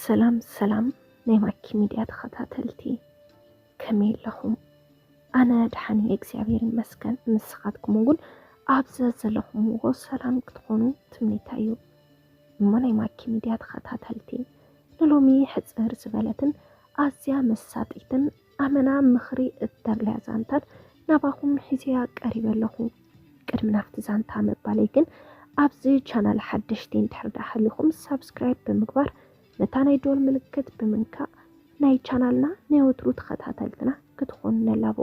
ሰላም ሰላም ናይ ማኪ ሚድያ ተኸታተልቲ፣ ከመይ ኣለኹም? ኣነ ደሓን እየ እግዚኣብሔር ይመስገን። ንስኻትኩም እውን ኣብዛ ዘለኹምዎ ሰላም ክትኾኑ ትምኒታ እዩ። እሞ ናይ ማኪ ሚድያ ተኸታተልቲ፣ ንሎሚ ሕፅር ዝበለትን ኣዝያ መሳጢትን ኣመና ምኽሪ እተብልያ ዛንታን ናባኹም ሒዝያ ቀሪበ ኣለኹ። ቅድሚ ናብቲ ዛንታ ምባለይ ግን ኣብዚ ቻናል ሓደሽቲ እንድሕር ደኣ ሃሊኹም ሳብስክራይብ ብምግባር ነታ ናይ ዶል ምልክት ብምንካእ ናይ ቻናልና ናይ ወትሩ ተኸታተልትና ክትኾኑ ንላቦ።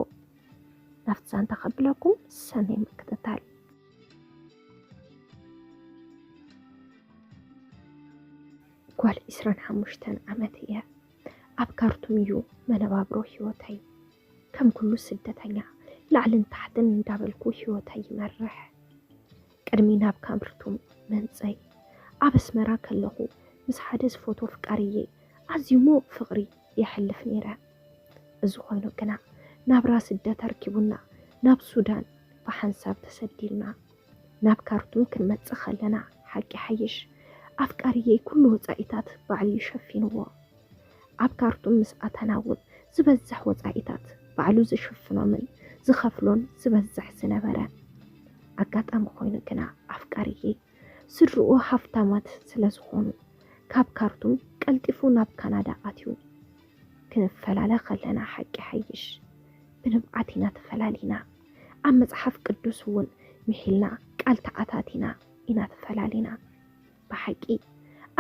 ናብቲ ዛንታ ከብለኩም ሰናይ ምክትታል። ጓል ዒስራን ሓሙሽተን ዓመት እየ። ኣብ ካርቱም እዩ መነባብሮ ህይወተይ። ከም ኩሉ ስደተኛ ላዕልን ታሕትን እንዳበልኩ ህይወተይ ይመርሕ። ቅድሚ ናብ ካርቱም ምምፀይ ኣብ ኣስመራ ከለኹ ምስ ሓደ ዝፈትዎ ፍቃሪየይ ኣዝዩ ሙቕ ፍቕሪ የሕልፍ ነይረ። እዚ ኮይኑ ግና ናብራ ስደት ኣርኪቡና ናብ ሱዳን ብሓንሳብ ተሰዲልና። ናብ ካርቱም ክንመጽእ ከለና ሓቂ ሓይሽ ኣፍቃሪየይ ኩሉ ወጻኢታት ባዕሉ እዩ ሸፊንዎ። ኣብ ካርቱም ምስ ኣተና እውን ዝበዝሕ ወጻኢታት ባዕሉ ዝሽፍኖምን ዝኸፍሎን ዝበዝሕ ዝነበረ። ኣጋጣሚ ኮይኑ ግና ኣፍቃሪየይ ስድርኡ ሃፍታማት ስለ ዝኾኑ ካብ ካርቱም ቀልጢፉ ናብ ካናዳ ኣትዩ። ክንፈላለ ከለና ሓቂ ሓይሽ ብንብዓት ኢና ተፈላሊና። ኣብ መጽሓፍ ቅዱስ እውን ምሒልና ቃል ተኣታቲና ኢና ተፈላሊና። ብሓቂ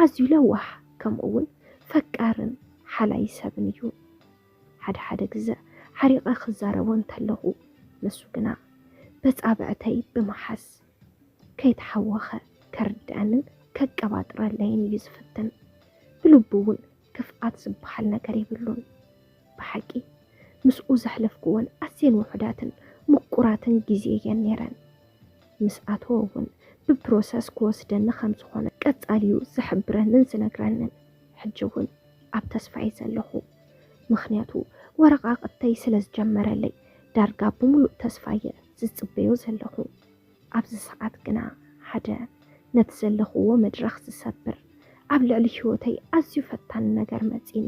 ኣዝዩ ለዋህ ከምኡ እውን ፈቃርን ሓላይ ሰብን እዩ። ሓደ ሓደ ግዘ ሓሪቐ ክዛረቦ እንተለኹ ንሱ ግና በጻብዕተይ ብምሓዝ ከይተሓወኸ ከርድኣንን ከቀባጥረለይን እዩ ዝፍትን። ብልቡ እውን ክፍኣት ዝበሃል ነገር የብሉን። ብሓቂ ምስኡ ዘሕለፍኩወን ኣዝየን ውሑዳትን ምቁራትን ግዜ እየን ነይረን። ምስ ኣተወ እውን ብፕሮሰስ ክወስደኒ ከም ዝኾነ ቀጻሊ እዩ ዝሕብረንን ዝነግረንን። ሕጂ እውን ኣብ ተስፋ እየ ዘለኹ። ምኽንያቱ ወረቓቕተይ ስለ ዝጀመረለይ ዳርጋ ብምሉእ ተስፋ እየ ዝጽበዮ ዘለኹ። ኣብዚ ሰዓት ግና ሓደ ነቲ ዘለኽዎ መድረኽ ዝሰብር ኣብ ልዕሊ ህይወተይ ኣዝዩ ፈታኒ ነገር መጺኒ።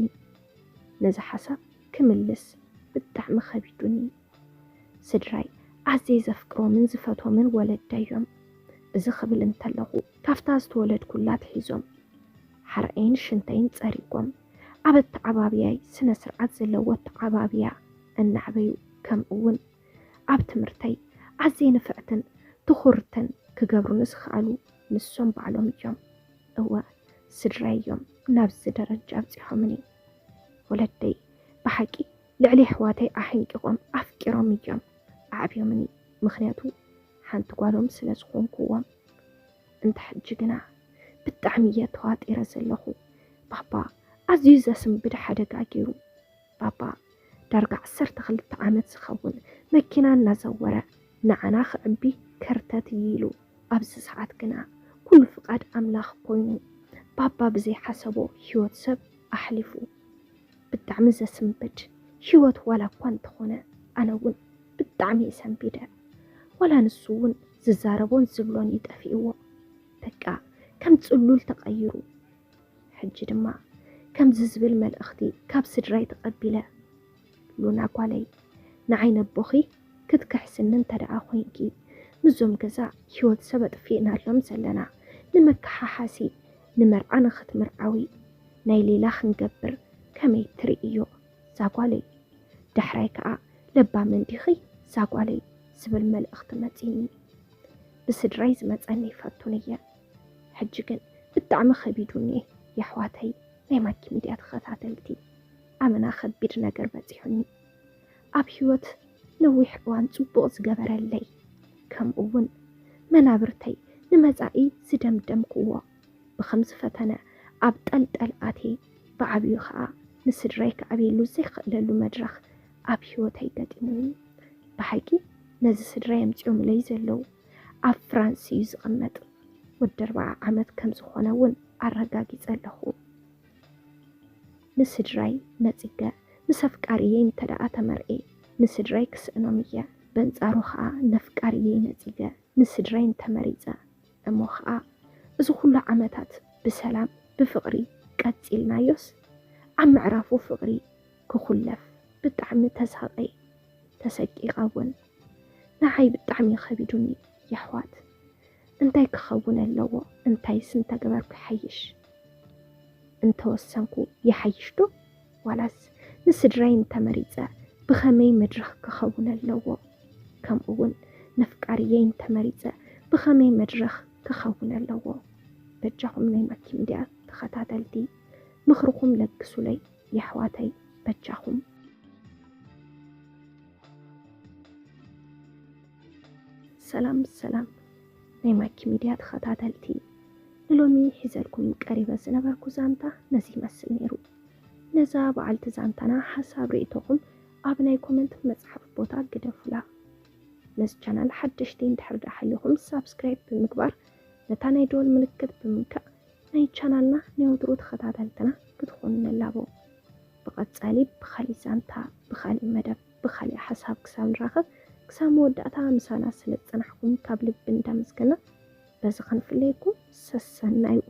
ነዚ ሓሳብ ክምልስ ብጣዕሚ ከቢዱኒ። ስድራይ ኣዝየ ዘፍቅሮምን ዝፈትዎምን ወለደይ እዮም። እዚ ክብል እንተለኹ ካብታ ዝተወለድኩላ ኣትሒዞም ሓርኤይን ሽንተይን ጸሪጎም ኣብ ኣተዓባብያይ ስነ ስርዓት ዘለዎ ኣተዓባብያ እናዕበዩ ከምኡ እውን ኣብ ትምህርተይ ኣዝየ ንፍዕትን ትኹርትን ክገብሩኒ ዝኸኣሉ ንሶም ባዕሎም እዮም። እወ ስድራይ እዮም ናብዚ ደረጃ ኣብፂሖምኒ። ወለደይ ብሓቂ ልዕሊ ኣሕዋተይ ኣሕንቂቖም ኣፍቂሮም እዮም ኣዕብዮምኒ። ምኽንያቱ ሓንቲ ጓሎም ስለ ዝኾንኩዎም። እንተ ሕጂ ግና ብጣዕሚ እየ ተዋጢረ ዘለኹ። ባባ ኣዝዩ ዘስንብድ ሓደጋ ገይሩ። ባባ ዳርጋ ዓሰርተ ክልተ ዓመት ዝኸውን መኪና እናዘወረ ንዓና ክዕቢ ከርተት እዩ ኢሉ። ኣብዚ ሰዓት ግና ኩሉ ፍቓድ ኣምላኽ ኮይኑ ባባ ብዘይሓሰቦ ህይወት ሰብ ኣሕሊፉ። ብጣዕሚ ዘስንብድ ህይወት ዋላ እኳ እንተኾነ ኣነ እውን ብጣዕሚ እየ ሰንቢደ። ዋላ ንሱ እውን ዝዛረቦን ዝብሎን እዩ ጠፊእዎ። በቃ ከም ጽሉል ተቐይሩ። ሕጂ ድማ ከምዚ ዝብል መልእኽቲ ካብ ስድራይ ተቐቢለ። ሉና ጓለይ፣ ንዓይ ነቦኺ ክትክሕስኒ እንተ ደኣ ኾይንኪ፣ ምስዞም ገዛ ህይወት ሰብ ኣጥፊእናሎም ዘለና ንምክሓሓሲ ንመርዓ ንኽትምርዓዊ ናይ ሌላ ክንገብር ከመይ ትርእዮ ዛጓለይ? ዳሕራይ ከኣ ለባም እንዲኺ ዛጓለይ ዝብል መልእኽቲ መጺኒ። ብስድራይ ዝመጸኒ ይፈቱን እየ። ሕጂ ግን ብጣዕሚ ከቢዱኒ የሕዋተይ ናይ ማኪ ሚድያ ተኸታተልቲ። ኣመና ከቢድ ነገር በጺሑኒ። ኣብ ህይወት ነዊሕ እዋን ጽቡቕ ዝገበረለይ ከምኡ እውን መናብርተይ ንመጻኢ ዝደምደምክዎ ብኸም ዝፈተነ ኣብ ጠልጠል ኣትየ ብዓብዩ ኸኣ ንስድራይ ክዕብየሉ ዘይክእለሉ መድረኽ ኣብ ህይወተይ ገጢሙኒ። ብሓቂ ነዚ ስድራይ ኣምጺኦምለይ ዘለዉ ኣብ ፍራንስ እዩ ዝቕመጥ። ወዲ ኣርብዓ ዓመት ከም ዝኾነ እውን ኣረጋጊጸ ኣለኹ። ንስድራይ ነጺገ ምስ ኣፍቃሪየይ እንተ ደኣ ተመርዕየ ንስድራይ ክስእኖም እየ። በንጻሩ ኸኣ ነፍቃሪየይ ነጺገ ንስድራይ እንተመሪጸ እሞ ኸኣ እዚ ኩሉ ዓመታት ብሰላም ብፍቕሪ ቀጺልናዮስ ኣብ ምዕራፉ ፍቕሪ ክኹለፍ ብጣዕሚ ተሳቐየ፣ ተሰቂቐ እውን። ንዓይ ብጣዕሚ ከቢዱኒ የሕዋት። እንታይ ክኸውን ኣለዎ? እንታይስ እንተገበርኩ ይሓይሽ? እንተወሰንኩ ይሓይሽ ዶ? ዋላስ ንስድራይ እንተመሪጸ ብኸመይ መድረኽ ክኸውን ኣለዎ? ከምኡ እውን ነፍቃሪየይ እንተመሪጸ ብኸመይ መድረኽ ክኸውን ኣለዎ? በጃኹም ናይ ማኪ ሚድያ ተኸታተልቲ ምኽርኹም ለግሱለይ የሕዋተይ በጃኹም። ሰላም ሰላም ናይ ማኪ ሚድያ ተኸታተልቲ፣ ንሎሚ ሒዘልኩም ቀሪበ ዝነበርኩ ዛንታ ነዚ ይመስል ነይሩ። ነዛ በዓልቲ ዛንታና ሓሳብ ርእይቶኹም ኣብ ናይ ኮመንት መጽሓፍ ቦታ ግደፉላ። ነዚ ቻናል ሓደሽቲ እንድሕር ደኣ ሓሊኹም ሳብስክራይብ ብምግባር ነታ ናይ ደወል ምልክት ብምንካእ ናይ ቻናልና ናይ ወትሩ ተኸታተልትና ክትኾኑ ንላቦ። ብቐጻሊ ብኻሊእ ዛንታ፣ ብኻሊእ መደብ፣ ብኻሊእ ሓሳብ ክሳብ ንራኸብ፣ ክሳብ መወዳእታ ምሳና ስለ ዝጸናሕኩም ካብ ልቢ እንዳመስገና በዚ ክንፍለየኩም ሰሰናዩ።